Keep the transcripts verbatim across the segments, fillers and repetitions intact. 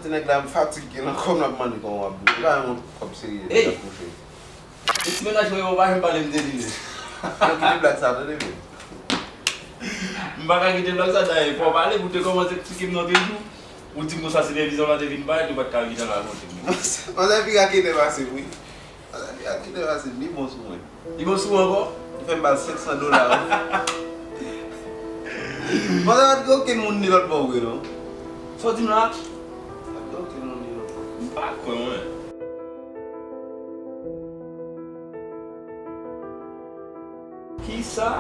Nèg la, m fatige nan kò m, l ap mande kòman w ap boute. Pa yon kòb serye nèg la ap touche. E ti mennaj mwen yo pa janm pale m de li menm. Yo kite blag sa tande men. M pa ka kite blag sa dayè, fò w pale pou te kòmanse eksplike m nan de jou. Ou di m konsa si revizyon la te vin parèt, ou pa t ka vin rakonte m. Manzè pi raketè pase m wi. Manzè pi raketè pase m, li bon sou mwen. Li bon sou ou ankò? Li fè m ba l senk san dola wi. Manzè pa t gen okenn moun ni lòt bò vre non. Sa w di m la? Pa t gen okenn moun ni lòt bò. M pa kwè mwen. Kisa?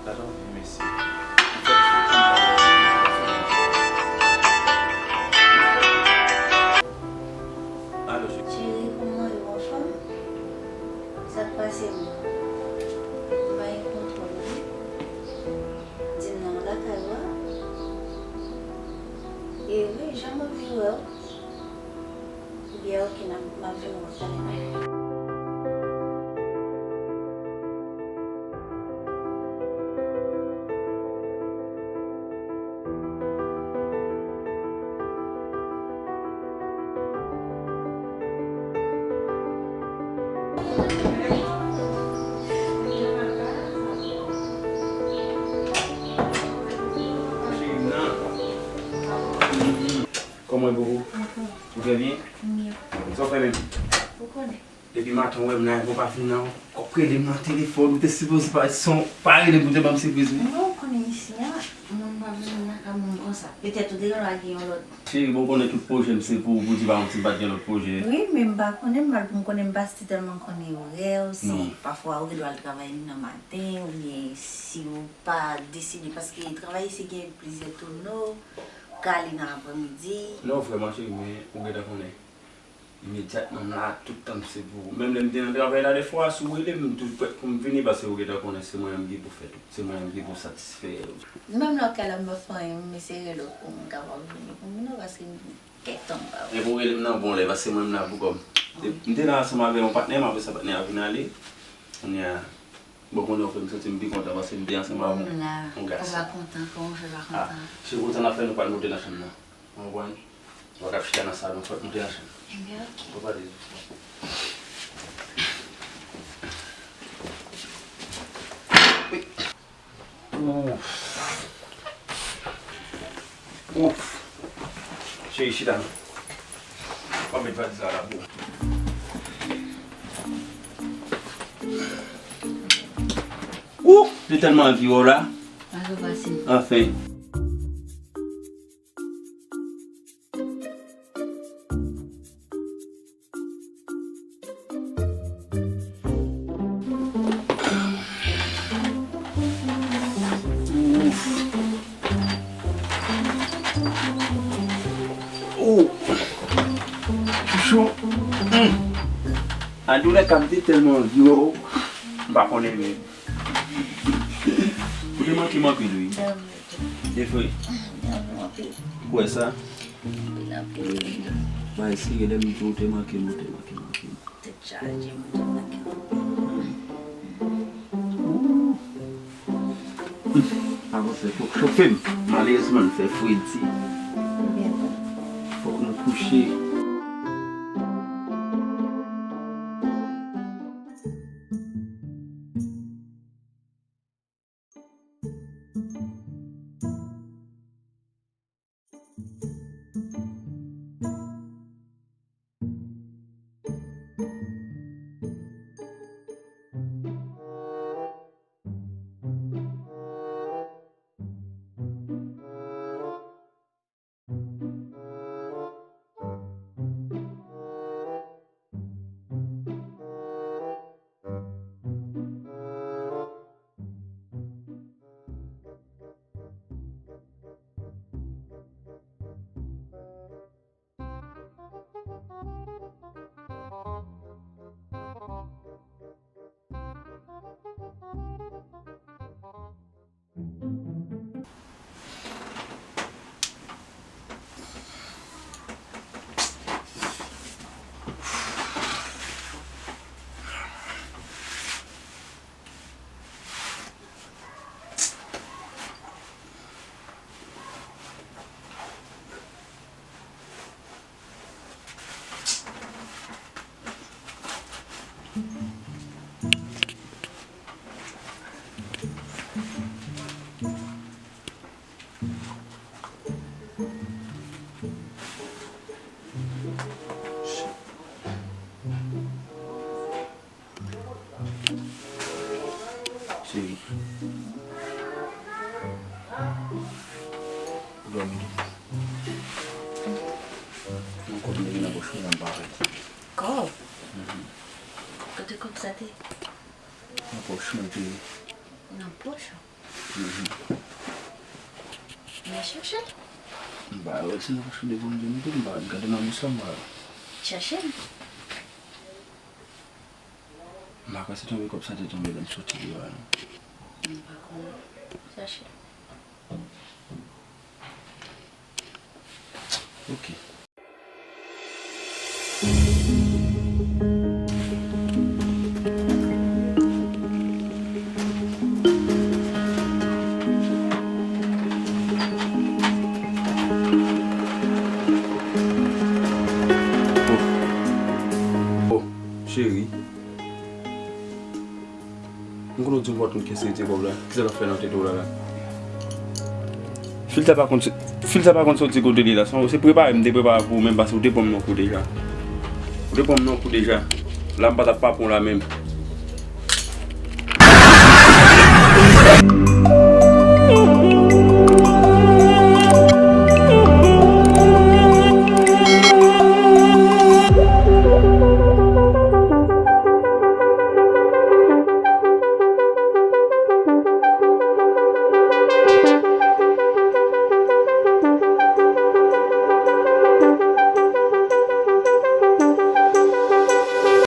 Gad anvi mesye. Alo, cheri. Cheri, kòman yo, anfòm? Sa k pase menm? M pa gen kontwòl wi. Di m nan lakay ou a? E wi, jan m anvi wè w. Ebyen, oke, n ap, m ap vin wè w talè. Kòman e bobo? Ou trè byen? Sa w fè menm? Ou konnen. Depi maten w wè m la, epi w pa vin nan, kòk rele m nan telefòn, ou te sipoze pa, san w pa rele m pou te ban m sipriz wi. Non, ou konnen isi a, moun pa vini lakay moun konsa. Petèt ou te gen dwa gen yon lòt. Cheri, bon, ou konnen tout pwojè m se pou ou, pou di pa m si m pa t gen lòt pwojè. Wi, men m pa konnen, m mal pou m konnen, m pa si tèlman konnen orè w, si pafwa ou gen dwa al travay nan maten, oubyen si ou pa deside, paske travay isi gen plizyè touno, ou ka ale nan aprèmidi. Non, vrèman, cheri, men ou gentan konnen. Imedyatman, m la, tout tan m se pou ou. Menm lè m te nan travay la, defwa, si w rele m, m toujou prèt pou m vini, paske ou gentan konnen se mwen menm ki pou fè tout. Se mwen menm ki pou satisfè ou. Menm lè w ka la, m pa fè anyen, m eseye rele w pou m kapab vini pou m vini, paske m gen kèk tan m pa wè w. Epi w rele m nan bon lè, paske se mwen menm la pou kò m. M te la ansanm avè yon patnè m, apre sa patnè a vin ale. Kounye a, bon, konnen w fè m santi m pi kontan, paske m te ansanm avè yon gason. Ou pa kontan, kòman w fè pa kontan? Ah, se kontan n ap fè, nou pral monte nan chanm nan. Ou konprann? Ou pa ka chita nan salon, fòk moute nan chanm. Ebyen, oke. Ou pale. Ouf. Ouf. Cheri, chita non. Ou pa met valiz la la pou ou. Ouf, m tèlman anvi wè w la. Anfen. Ouf. Oh. Chouchou. Hmm. Antoulèka, m te tèlman anvi wè w. M pa konnen menm. Ou te manke m anpil, wi. E vre. Ou kwè sa? Anpil, anpil, wi. Bay serye, lè m di w te manke m, ou te manke m anpil. Tèt chaje, m te manke w. Avanse, fòk chofe m. Malerezman, l fè fredi. Fòk nou kouche. Cheri. Ou dòmi tou? Yon kòb m te gen nan pòch mwen la, m pa wè. Kòb? Mhm. Kote kòb sa te? Nan pòch mwen te ye. Nan pòch ou? Mhm. Mwen chèche. M pa wè l, se nan pòch ou devan m te mete l, m pa wè l. Gade nan bous la, m pa wè l. Chèche l. M pa kwè se tonbe kòb sa te tonbe lè m soti deyò a, non. M pa konnen. Chèche. Ok. Oh, cheri. M konnen w di m pa t konn kiyès ki retire kòb la. Kisa l ap fè nan tèt ou la la? Fil sa pa konn, fil sa pa konn soti kote li la. Se, se prepare m te prepare pou ou menm, paske ou te pran m nan kou deja. Ou te pran m nan kou deja. La m pa t ap pa pran w la menm.